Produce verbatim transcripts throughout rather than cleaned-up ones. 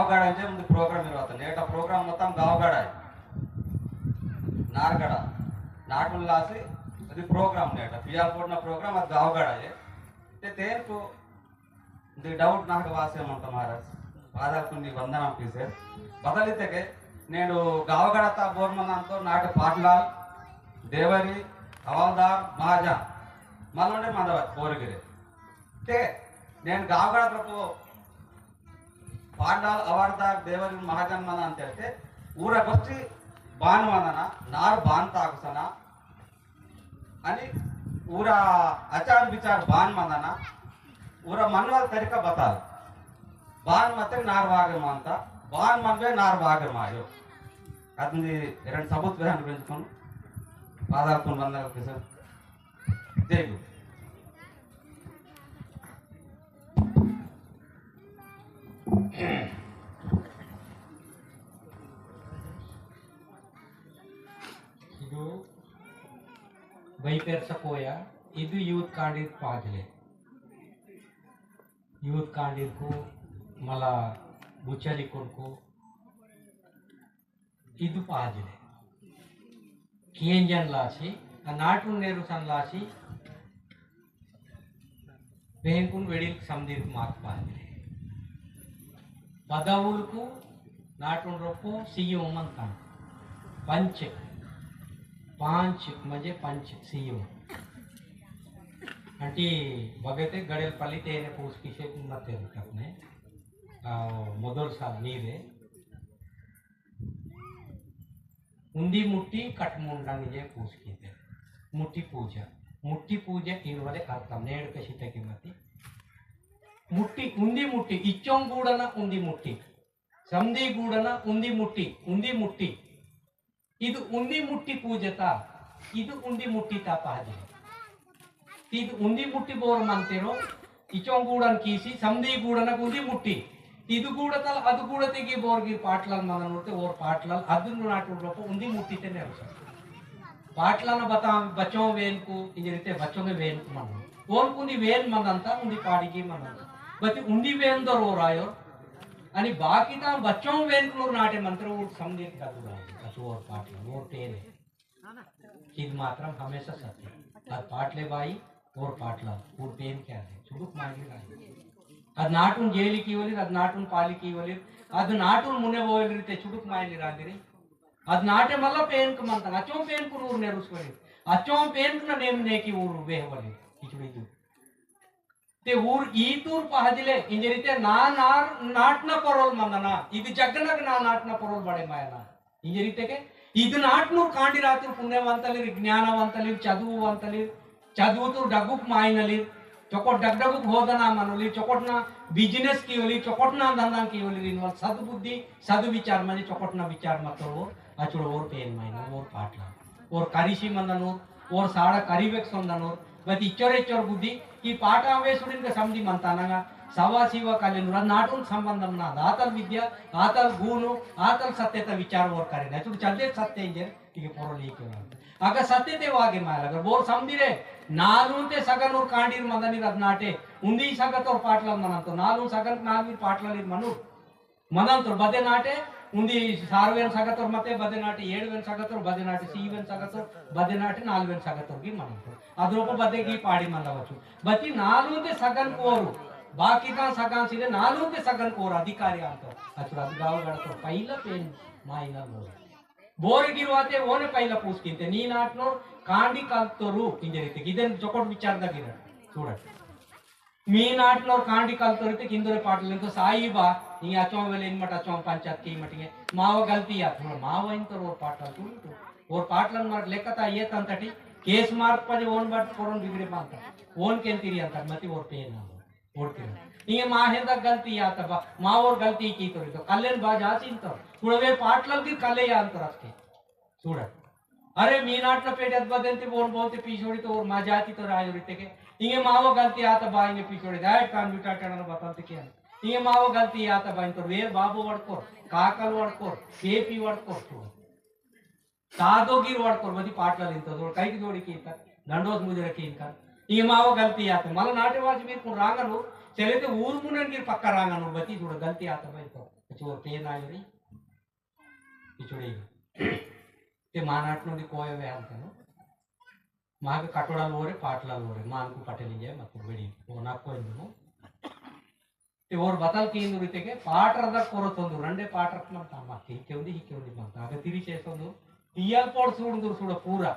गावगड़ा इंजे उंदी program इरवाता। नेटा program मोत्तम गावगड़ा है। नारगड़ा। नाटुन लासी, अदि program नेटा। पिया पोड़ना program अदि गावगड़ा है। ते तेरकु उंदी doubt नाक वासे मंता महाराज। पादाकुन नी वंदना पीसे। बदलितेके, नेंडु गावगड़ा ता बोर मंदांतो नाट पाटलाल, देवरी, हवालदार, महाजन। मल्लोंडे मंदवा बोर गिरे। ते, नेंडु गावगड़ा ता पो पांडाल अवार्दार देवरी महाजन मना अंते, ऊरा गोष्ठी बान मनाना, नार बान ताकुसना, अनि ऊरा आचार विचार बान मनाना, ऊरा मनवाल तरीका बताल। बान मते नार वागे मानता, बान मनवे नार वागे मायो। अदुंदी एरन सबूत वेहन बेंचकुन, पादाकुन वंदना किसन। जय गुरु। इदु बई पेरसा कोया, इदु यूथ कांडीर पाजले। यूथ कांडीरकु मला बुचलिकुनकु इदु पाजले। केंजन लासी, आ नाटुन नेरुसन लासी, बेंकुन वेडिल समदीर माक पाजले। पदवुलकु नाटुन रोपो सीईओ मंता। पंच, पांच म्हणजे पंच सीईओ। अंटी बगते गड़ेल पलिते ने पूस किसे मत कपने। आ, मोदल साहब नीरे। उंदी मुट्ठी कटमुंडा निजे पूजकीतेर। मुट्ठी पूजा। मुट्ठी पूजा इनवले अर्थम नेड़ कशिता की मती। मुट्ठी, उंदी मुट्ठी, इच्चों गूड़ना उंदी मुट्ठी। समदी गूड़ना उंदी मुट्ठी, उंदी मुट्ठी। इद उंदी मुट्ठी पूजता, इद उंदी मुट्ठी ता पाजे। तीत उंदी मुट्ठी बोर मंतेरो, इचों गूड़न कीसी, समदी गूड़नक उंदी मुट्ठी। तीत गूड़तल, अद गूड़ते गी बोर गी पाटलाल मंदनूरते, ओर पाटलाल, अद नाटुन रोपो उंदी मुट्ठी ते नेरुसा। पाटलाल बता, बच्चों वेन को, इंजरिते बच्चों के वेन को मंदन। ओन कुंदी वेन मंदंता, उंदी पाड़ी की मंदंता। बच्ची उंदी वेन दो रो रायो, अनि बाकी ता बच्चों वेन को नाटे मंत्र, वो समदी का दूर आयो, अस ओर पाटलाल, ओर तेरे। इद मात्रम हमेशा सत्य। अद पाटले बाई ओर पाटला, ओर पेन क्या है? चुडुक मायने राय। अद नाटुन जेली कीवलिर, अद नाटुन पाली कीवलिर, अद नाटुन मुने बोलिर ते चुडुक मायने राय रे। अद नाटे मल्ला पेनक मंतन, अचों पेनकुन ऊर नेरुसवलिर। अचों पेनकुन नेम नेकी ऊर वेहवलिर। इचुड़ी दू। ते ऊर ईतूर पहदिले, इंजरिते ना नार, नाटना परोल मंदना, इद जगनग ना नाटना परोल बड़े मायना। इंजरिते के, इद नाटनूर कांडी रातूर पुण्यवंतलिर, ज्ञानवंतलिर, चदुवंतलिर, चदुवतूर डगुक मायनलिर, चोकोट डगडगुक होदना मनोलिर, चोकोटना business कीवलिर, चोकोटना धंधा कीवलिर, इनवल सद्बुद्धि, सद्विचार मने चोकोटना विचार मतोर, अचुड़ ओर पेन मायना, ओर पाटला। ओर करिसी मंदनोर, ओर साड़ा करिवेक सोंदनोर, बती इच्चोर इच्चोर बुद्धि, की पाटा वेसुड़िन के समदी मंतानंगा, सवा सिवा कालेनुर, अद नाटुन संबंधम ना, आतल विद्या, आतल गुणु, आतल सत्यता विचार ओर करेना। चुड़ चलदे सत्य इंजेर, ठीक है, पोरो लेके वाला। अगर सत्य ते वागे मायला, अगर बोर समदी रे, नालून ते सगन ओर कांडीर मंदनी रद नाटे, उंदी सगत ओर पाटला मनंतो, नालून सगन नालवीर पाटला लीर मनु। मनंतोर बदे नाटे, उंदी सारवेन सगतोर मते बदे नाटे, एड़वेन सगतोर बदे नाटे, सीवेन सगतोर बदे नाटे, नालवेन सगतोर गी मनंतोर। अद्रोपो बदे गी पाड़ी मंदवचु। बती नालुंते सगन कोरु, बाकी ता सगन सिले नालुंते सगन कोरु अधिकारी आंतोर। अचुर अद गाव गड़तोर पहिला पेन माइनल बोर। बोर गिरवाते ओने पहिला पूस किंते, नी नाटनोर कांडी कलतोरु इंजरिते। इदेन चोकोट विचार दगिरा। चूड़ा। मी नाटनोर कांडी कलतोर इते किंदोरे पाटल इनको साई बा, इंगे अचों वेले इनमट अचों पंचायत की मटिंगे, मावा गलती या, थोड़ा मावा इनतोर ओर पाटल तू तो, ओर पाटलन मर लेकता ये तंतटी, case मार्क पजे ओन बट कोरोन बिगड़े पांता, ओन केन तिरी अंतर मती ओर पेन ना हो, ओर तिरी। इंगे माहेंदा गलती या तबा, मावोर गलती कीतोर इतो, कल्लेन बा जासी इंतोर, थोड़ा वे पाटलन की कल्ले या अंतर असके। चूड़ा। अरे, मी नाटना पेट अद बदेंते बोन बोलते पीछोड़ी तो ओर मा जाति तो राय ओरिते के। इंगे मावा गलती आता बा इंगे पीछोड़ी। दायट कान बिटा टणन बताते के। इंगे मावा गलती आता बा इंतोर वेर बाबू वड़कोर, काकल वड़कोर, पेपी वड़कोर, चूड़ा। तादोगिर वड़कोर, बदी पाटला इंतोर, चूड़ा, कई की जोड़ी की इंतोर, डंडोस मुझे रखी इंतोर। इंगे मावा गलती आता, मला नाटे वाज मीर कुन रांगनोर, चले ते ऊर मुनन गिर पक्का रांगनोर, बदी चूड़ा गलती आता बा इंतोर। चोर पेन आयो रे। इचुड़ी। ते मानाट नोदी कोया वे हालते नो। माग कटोड़ाल वोरे, पाटलाल वोरे, मानकु पटेल इंगे मत बेड़ी। वो ना कोई नो। ते ओर बतल कींदुर इत्तेके पाटर दा कोरतोंदु, रंडे पाटर मंता, मक्के हिक्के उंदी, हिक्के उंदी मंता। अग तिरी चेसोंदु, इयाल पोड़ सूड़दुर सूड़ा पूरा।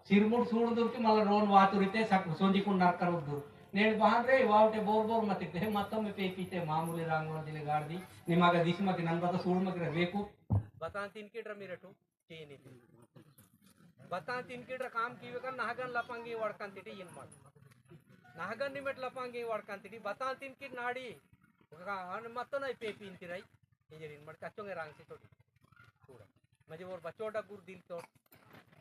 सिरमुड़ सूड़दुर की मला रोन वातुर इत्ते सक सोंजी कुन नरकरुदुर। नेड़ बहान रे, वावटे बोर बोर मत इत्ते, मत्तम में पेपी ते मामूली रांगोल दिले गाड़ दी, निमागा दिस मकी नन बता सूड़ मकी रे बेकु। बता तीन किट रा मेरे ठो। चेयनीते। बता तिनकिट रा काम कीवे का नहगन लपांगी वड़कन तिटी इनमड़। नहगन निमेट लपांगी वड़कन तिटी बता तिनकिट नाड़ी। अन मत्तो नाई पेपी इंतिराई। इंजर इनमड़ कच्चोंगे रांगसी तोड़ी। पूरा। मजे ओर बच्चों डगुर दिल तोड़।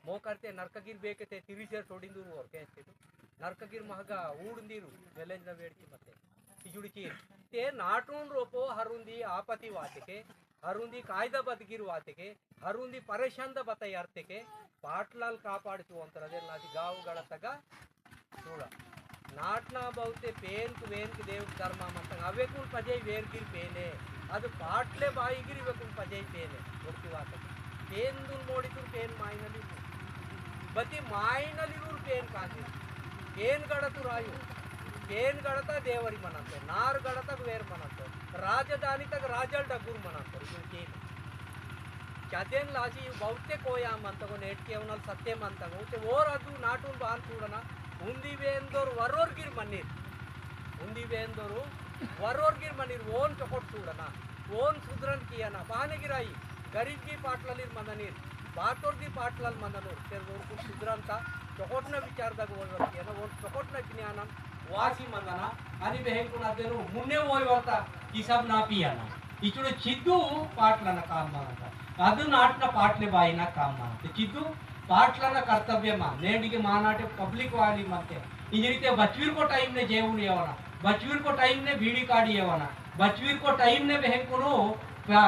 मो करते नरकगिर बेकते तिरिसेर तोड़िंदुर ओर कैसे तो। नरकगिर महगा ऊड़ंदिरु, challenge ना वेड़ की मते। इजुड़ी चीर। ते नाटून रोपो हरुंदी आपति वातेके, हरुंदी कायदा बदगिर वातेके, हरुंदी परेशान द बता यारतेके, पाटलाल कापाड़ चुवंतर अदेन लासी गाव गड़तगा। सूड़ा। नाटना बहुते पेनक वेनक देव धर्म मंतंग अवेकुन पजई वेरगिर पेने। अद पाटले बाईगिर वेकुन पजई पेने। ओड़की वातेके। पेनदुन मोड़ितुर पेन मायनलिरु। बती मायनलिरुर पेन कांदी। पेन गड़तुर आयो। पेन गड़ता देवरी मनंतो। नार गड़तक वेर मनंतो। राजधानीतक राजल डगुर मनंतो। इजुन पेन। चदेन लासी बहुते कोया मंतगो नेटके उनल सत्य मंतगो। ते ओर अदु नाटुन बान सूड़ना। उंदी वेंदोर वरोर गिर मनीर। उंदी वेंदोर वरोर गिर मनीर ओन चोकोट सूड़ना। ओन सुधरन कियाना। बाने गिराई। गरीब गिर पाटलालिर मंदनीर। बातोर गिर पाटलाल मंदनोर। तेर ओर कुछ सुधरन ता। चोकोटना विचार दग ओर कियाना। ओन चोकोटना ज्ञानम वासी मंदना। अनि बेहेंकुन अदेनु मुन्ने ओय वरता। हिसाब ना पियाना। इचुड़े चिद्दु पाटलाना काम मानता। अदु नाटना पाटले बाईना काम मानता। चिद्दु पाटलाना कर्तव्य मा, नेंडिगे मानाटे public वाली मनते। इंजरिते बचवीरको time ने जेवुन येवना, बचवीरको time ने बीड़ी काड़ी येवना, बचवीरको time ने बेहेंकुनु, आ,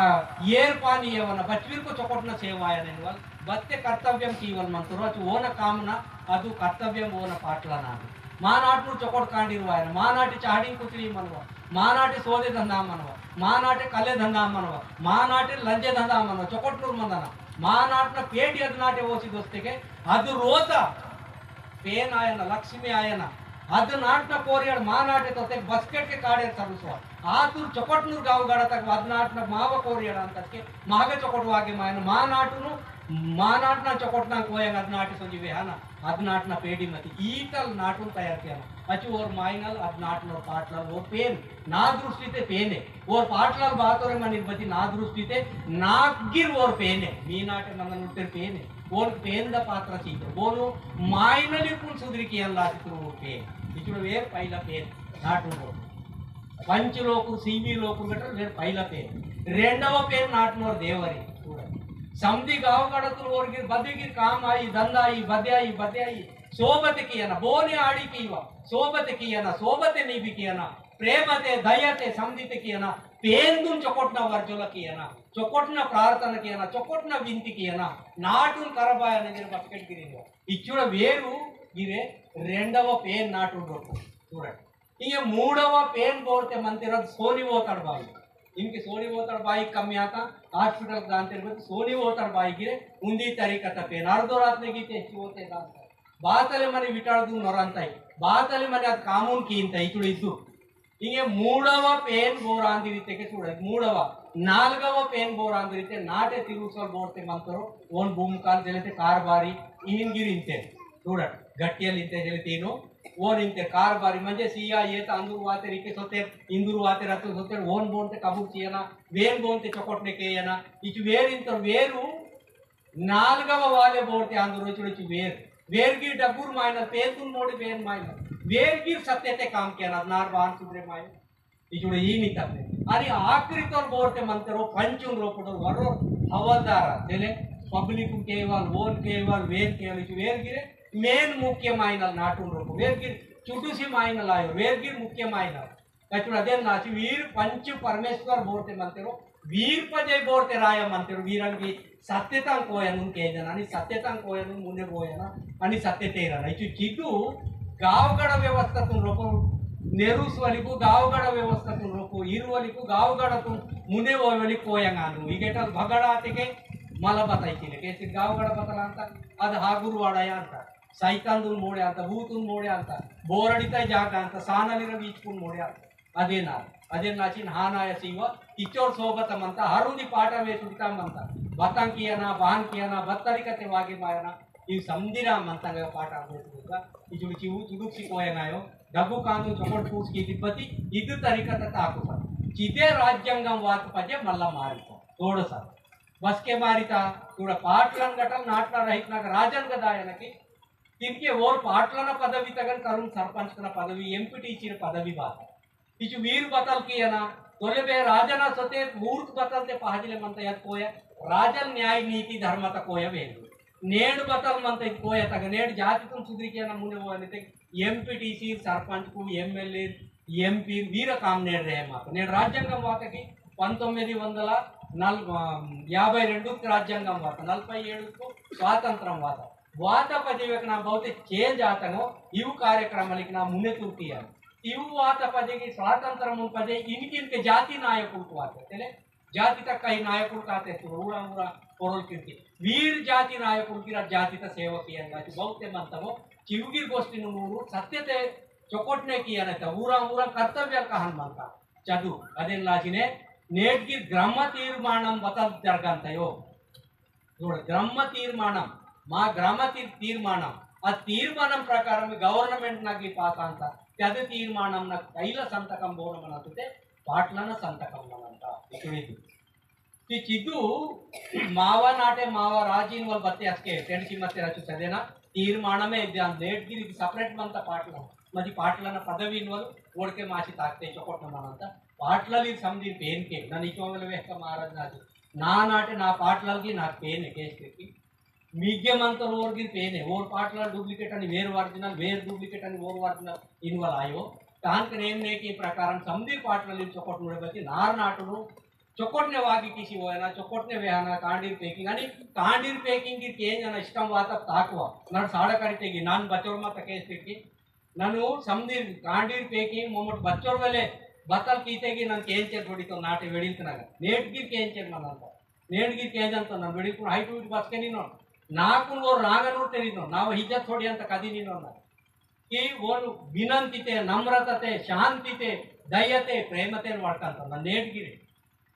येर पानी येवना, बचवीरको चोकोटना सेवा येना इनवल, बत्ते कर्तव्यम कीवल मंतोर, अचु ओना कामना, अदु कर्तव्यम ओना पाटलाना। मानाटनु चोकोट कांडिर वायना, मानाटे चाहड़ी कुचरी मनवा, मानाटे सोदे धंधा मनवा, मानाटे कले धंधा मनवा, मानाटे लंजे धंधा मनवा, चोकोटनूर मंदना, मानाटना पेटी अदनाटे ओसी दोस्तेके, अदु रोता, पेन आयना, लक्ष्मी आयना, अदु नाटना कोरियाड़ मानाटे तोते बस्केट के काड़े सरुसवा, आतुर चोकोटनूर गाव गड़तक अदु नाटना माव कोरियाड़ अंतके, मागे चोकोट वागे मायना, मानाटनु, मानाटना चोकोटना कोयंग अदु नाटे सोंजी वेहाना, अद नाटना पेड़ी मती ईतल नाटुन तयार कियाना। अचु ओर माइनल अद नाटनोर पाटलाल ओर पेन, ना दृष्टिते पेने। ओर पाटलाल बातोरे मनिर बती ना दृष्टिते नागिर ओर पेने। मी नाटे मंदन उठ्ठेर पेने। ओर पेन द पात्र सीते। बोलो माइनलिरकुन सुधरी कियान लासितुर ओर पेन। इचुड़ वेर पैला पेन। नाटुन ओर। पंच लोकुर, सीबी लोकुर गटर वेर पैला पेन। रेंडव पेन नाटनोर देवरी। समदी गाव गड़तुर ओर गिर बदी गिर काम आई, धंधा आई, बदे आई, बदे आई। सोबते कियाना, बोने आड़ी कीवा, सोबते कियाना, सोबते नीबी कियाना, प्रेमते, दयाते, समदीते कियाना, पेंदुन चोकोटना वर्जोला कियाना, चोकोटना प्रार्थना कियाना, चोकोटना विनती कियाना, नाटुन करबाया नजर बस्केट गिरिंगो। इचुड़ा वेरु गिरे रेंडव पेन नाटुन रोको। चूड़ा। इंगे मूडव पेन बोरते मंतेरद सोनी वोतड़ बाई। इनके सोनी वोतड़ बाई कम्याता hospital दांतेर बत सोनी वोतड़ बाई गिरे उंदी तरीकत पेन। अर्धो रात ने गीते एच्चि वोते दांतेर। बातले मने विटाड़ दु नोरंताई। बातले मने अद कामून कींताई इचुड़ इद्दु। इंगे मूडव पेन बोरांदिरितेके चूड़ा। मूडव, नालगव पेन बोरांदिरिते नाटे तिरुसल बोरते मंतरो, ओन भूमकाल जलेते कारबारी, इहिन गिरिंते। चूड़ा, गट्टियल इंते जलेते इनो, ओन इंते कारबारी मंजे सिया येत अंदुर वाते रिके सोते, इंदुर वाते रत्तु सोते, ओन बोनते कबुक चियना, वेन बोनते चोकोटने केयना, इचु वेर इंतर वेरु, नालगव वाले बोरते आंदुर इचुड़ इचु वेर, वेर गिर डगुर मायनल, पेंतुन मोड़ी वेर मायनल, वेर गिर सत्यते काम कियना, नार बान सुधरे मायनल, इचुड़ ई नितपे। अरे आखिरी तोर बोरते मंतरो, पंचुन रोपड़ो, वरो हवलदार, तेले public केवल, ओन केवल, वेर केवल, इचु वेर गिरे, main मुख्य मायनल नाटुन रोपो। वेर गिर चुटुसी मायनल आयो, वेर गिर मुख्य मायनल। कचुड़ा देन नाची वीर पंच परमेश्वर बोरते मंतेरो, वीर पजे बोरते राया मंतेरो, वीरंगी सत्यतां कोयनुन केजना, अनि सत्यतां कोयनुन मुने बोयना, अनि सत्य तेरना। इचु चितु गावगड़ व्यवस्थातुन रोपो नेरुसवलिकु गावगड़ व्यवस्थातुन रोकु, इरुवलिकु गावगड़तुन मुने वोयवलिकु कोयंगा नू। इगेटल भगड़ आतेके मला बताइकिले। केसिर गावगड़ बतल अंता, अद हागुर वाड़ाया अंता, सैतानदुन मोड़े अंता, भूतुन मोड़े अंता, बोरड़िता जागा अंता, सानलिर बीचकुन मोड़े अंता। अदेना, अदेन नाचिन हानाया सीवा, इचोर सोबत मंता, हरुंदी पाटा में सुड़ता मंता। बतां कियाना, बहान कियाना, बत्तरिकते वागे मायना, इव समदिरा मंतंगा पाटा में सुड़ता। इचुड़ चिवु चुडुक सी कोयंगायो, डगु कानून चोकोट पूस की तिब्बती, इद तरीका तता आकुसा। चिदे राज्यांगम वात पजे मल्ला मारिता, तोड़सा। बसके मारिता, तोड़ा पाटलन गटल नाटना रहित नग राजन गदायनकी, तिनके ओर पाटलना पदवी तगन करुम सरपंचकना पदवी, एमपीटीसीर पदवी बाता। इचु वीर बतल कियाना, तोले बे राजना सोते मूर्ख बतल ते पहाजिले मंता यत कोया, राजन न्याय नीति धर्मता कोया बेंदु। नेड बतल मंता यत कोया तग नेड जातितुन सुधरी कियाना मुने वो अनिते एमपीटीसी सरपंचकु, एमएलए, एमपी वीर काम नेड रहे मात। नेड राज्यांगम वाता की पंतोम्मिदि वंदला नल-, आ, याबई रेंडु राज्यांगम वाता, नलपई एडुकु स्वातंत्र्यम वाता। वाता पजे वेकना बहुते चेंज आतंगो, इव कार्यक्रमलिकना मुने तुर्किया। इव वाता पजे की स्वातंत्र्यम पजे इनकिनके जाति नायकुलकु वाता। तेले जातिता कई नायकुलकु आते तू, उड़ा उड़ा पोरोल किरकी। वीर जाति नायकुलकिरा जातिता सेवा कियाना, बहुते मंतंगो, चिवगिर गोष्ठिन नूरु, सत्यते चोकोटने कियाना, उड़ा उड़ा कर्तव्य कहन मंता। चदु, अदेन लाचिने, नेटगिर ग्राम तीर्मानम बतल जरगंतयो। नोड़, ग्राम तीर्मानम, मा ग्राम तीर-, तीर्मानम, आ तीर्मानम प्रकारम government नगी पास आंता, तद तीर्मानम नग कैला संतकम बोन मनंतुते, पाटलन संतकम मनंता, इतुड़िदु। ती चिद्दु, मावा नाटे मावा राजी इनवल बत्ते असके, तेंडसी मत्ते रचु सदेना, तीर्मानमे इद्दे नेटगिरी separate मंता पाटलन, मजी पाटलन पदवी इनवल, ओड़के मासी ताकते चोकोट मनंता, पाटलली समदीर पेनके, नन इचोंगल वेहका महाराज नाजी, ना नाटे ना पाटललगी ना पेन केस की। मीगे मंतोर ओरगिर पेने, ओर पाटलल duplicate अनि वेर original, वेर duplicate अनि ओर original इनवल आयो। तानकने नेकी प्रकारन समदीर पाटलल चोकोट नुड़े बती नार नाटुनु, चोकोटने वागी किसी वोयना, चोकोटने वेहना, कांडीर packing अनि कांडीर packing गिर केंजना इस्टम वाता ताकवा। नन साड़ा करितेगी, नन बचोर मत केस की। ननु समदीर कांडीर packing मोमट बच्चोर वेले बतल कीतेगी नन केंचेर थोड़ी तो नाटे वेड़िल तनगा। नेटगिर केंचेर मनंता। नेटगिर केंजंता नन वेड़िल कुन height weight बसके नीनो। नाकुन वो रांगन उठे नीनो। ना वो हिज्जत थोड़ी अंत कदी नीनो ना। कि वो विनंतीते, नम्रताते, शांतिते, दयाते, प्रेमते वड़कंता ना नेटगिरे।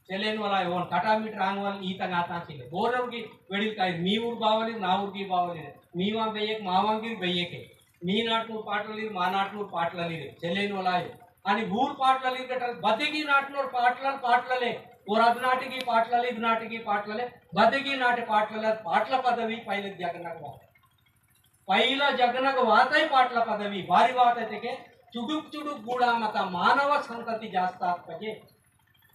सेलेन वाला ओन कटा मीटर आंगवाल ईतंग आतां सिले। बोरर की वेड़िल काई मी उर बावली, ना उर की बावली रे। मी वां बेयेक, मा वां गिर बेयेके। मी नाटनूर पाटलालीर, मा नाटनूर पाटलालीर। सेलेन वाला आयो। अनि ऊर पाटलालीर कटल बदेगी नाटनूर पाटलाल पाटलाले। ओर अद नाटेगी पाटलाले, इद नाटेगी पाटलाले। बदेगी नाटे पाटलाले, पाटला पदवी पहिले जगनग वात। पहिला जगनग वातई पाटला पदवी, बारी वातई तेके, चुडुक चुडुक गुड़ा मता मानव संतति जास्त आत पजे।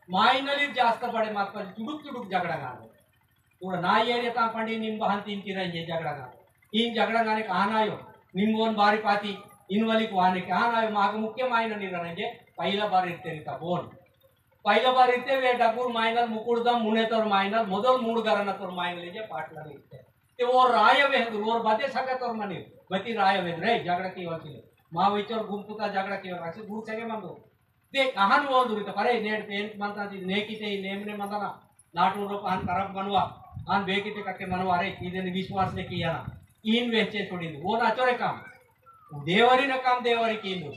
माइनली जास्त बड़े मत पजे, चुडुक चुडुक जगड़ा गाने। पूरा ना ये रे ता पंडी निम बहन तीन की रंजे जगड़ा गाने। इन जगड़ा गाने कहाँ ना आयो? निम बोन बारी पाती, इन वाली को आने कहाँ ना आयो? माग मुख्य माइनली रंजे, पहिला बार इत्ते रिता बोन। पहिला बार इत्ते वे डगुर माइनल, मुकुड़दम, मुनेतोर माइनल, मोदल मूड़ गरनतोर माइनल इजे पाटलाल इत्ते। ते ओर राय वेहदुर, ओर बदे सगतोर मनी, बती राय वेहदुर, रे, झगड़ा की वासिले। मा विचोर गुंपुता झगड़ा की वासिले, गुड़ सगे मंदो। ते अहन वोंदुर इत्ते, परे, नेड पेन मंता ती, नेकिते, नेमने मंदना, नाटू रोप अहन खराब मनवा, अहन बेकिते कक्के मनवा, रे, इदेन विश्वास ने कियाना। इन वेचे छोड़िंदु, वो ना चोरे काम। देवरी ना काम देवरी कींदु।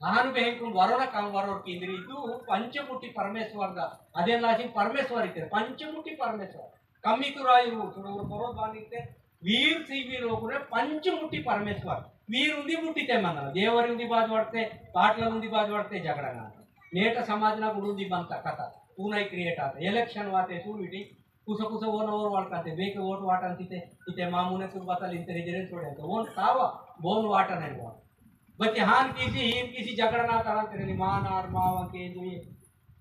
अहन बेहंकुन वरोर काम वरोर कींदु, इदु पंचमुट्टी परमेश्वर दा। अदेन लासिन परमेश्वर इत्ते, पंचमुट्टी परमेश्वर। कम्मितुरायुरु, चुडुर पोरोल बानिते, वीर सीवीर ओकुरे पंचमुट्टी परमेश्वर। वीर उंदी मुट्टीते मनना, देवरी उंदी बाजु वड़ते, पाटलाल उंदी बाजु वड़ते झगड़ा ना। नेट समाज ना गुड़ उंदी बनता कथा, तूना ही create आता। Election वाते तू इटी, कुछ कुछ वो ना ओर वाटते, बेके वोट वाटन तीते, इते मामूने तू बतल इंते रिजरे छोड़े, तो वो तावा, बोन वाटन है वो। बच्चे हान किसी, हीन किसी झगड़ा ना करन तेरे मान आर मावा के जो ये,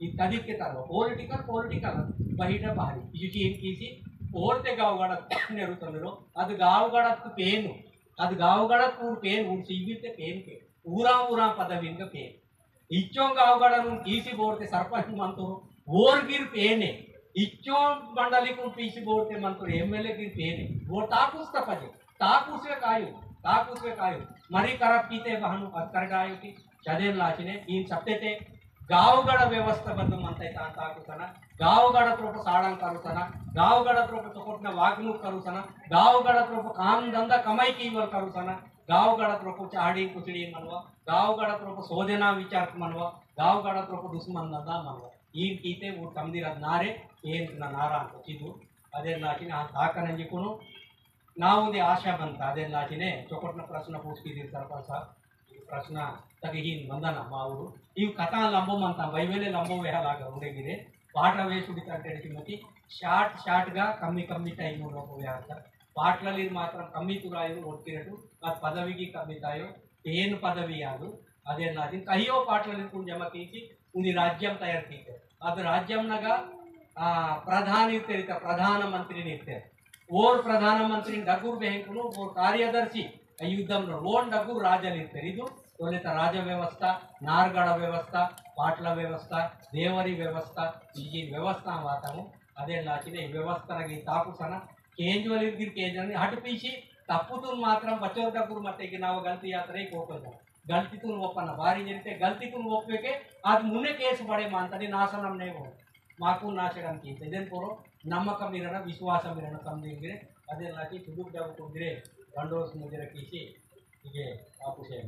ई तदिके तरवा political, political, बहिरा बाहरी। इजुकी इनकीसी ओरते गावगड़त नेरुतोनेरो, अद गावगड़त पेनु, अद गावगड़त ऊर पेन, ऊर सीबीते पेनके, ऊरा ऊरा पदविनके पेन। इच्चों गावगड़नुन कीसी बोरते सरपंच मंतोर, ओरगिर पेने, इच्चों मंडलीकुन कीसी बोरते मंतोर, MLA गिर पेने, बोर ताकुस तपजे। ताकुसवे कायो, ताकुसवे कायो। मरी करप कीते बहनु अद करगायो की, चदेन लाचिने इन सप्तेते गाव गड़ा व्यवस्था बद्दु मंता इता ताकुसना, गाव गड़ा त्रोप साड़ांग करुसना, गाव गड़ा त्रोप चोकोटना वागणूक करुसना, गाव गड़ा त्रोप काम धंधा कमाई कीवल करुसना, गाव गड़ा त्रोप चाड़ी कुचड़ी मनवा, गाव गड़ा त्रोप सोदेना विचार मनवा, गाव गड़ा त्रोप दुश्मन नदा मनवा। इन कीते वो तमदी रद नारे, एन ना नारा अंत चिदु। अदेन लाचिने आ ताकनंजी कुनु, ना उंदी आशा मंता, अदेन लाचिने चोकोटना प्रश्न पूछ कीदीर सरपंच साहब। प्रश्न तगहीन मंदना माउरु। इव कथा लंबो मंता, बाइबले लंबो वेहालागा उंडे गिरे। पाटा वेसुड़ी तंटेड़की मती short short गा कम्मी कम्मी time लोको वेहालागा। पाटलालिर मात्रम कम्मी तुरायुर ओटकिरटु, अद पदविकी कम्मी तायो, पेन पदवी आदु। अदेन लाचिन कहियो पाटलालिर कुन जमा कीसी, उंदी राज्यम तयार कीते। अद राज्यम नगा, आ, प्रधान इर्तेर इता, प्रधानमंत्री इर्तेर। ओर प्रधानमंत्री डगुर बेहंकुनु, ओर कार्यदर्शी, आ युद्धम नो, ओन डगुर राजल इर्तेर इदु, तोलेता राज व्यवस्था, नारगड़ व्यवस्था, पाटला व्यवस्था, देवरी व्यवस्था, इजिन व्यवस्था वातमु, अदेन लाचिने व्यवस्था नगी ताकुसना, केंजवलिर गिर केंजवलिर हट पीसी, तप्पुतुन मात्रम बचोर डगुर मत्तेगे नाव गलती यात्रा ही कोपल। गलतीतुन ओप्पना बारी जरिते गलतीतुन ओप्पेके आद मुन्ने case बड़े मांतनी नाशनम नेगो। माकु नाशनम कीते। इदेन पोरो नम्मकम इरना विश्वासम इरना कम दिंगिरे। अदेन लाची सुदुक जागो कुंदिरे गंडोस मुजरा कीसी इगे आपुसे।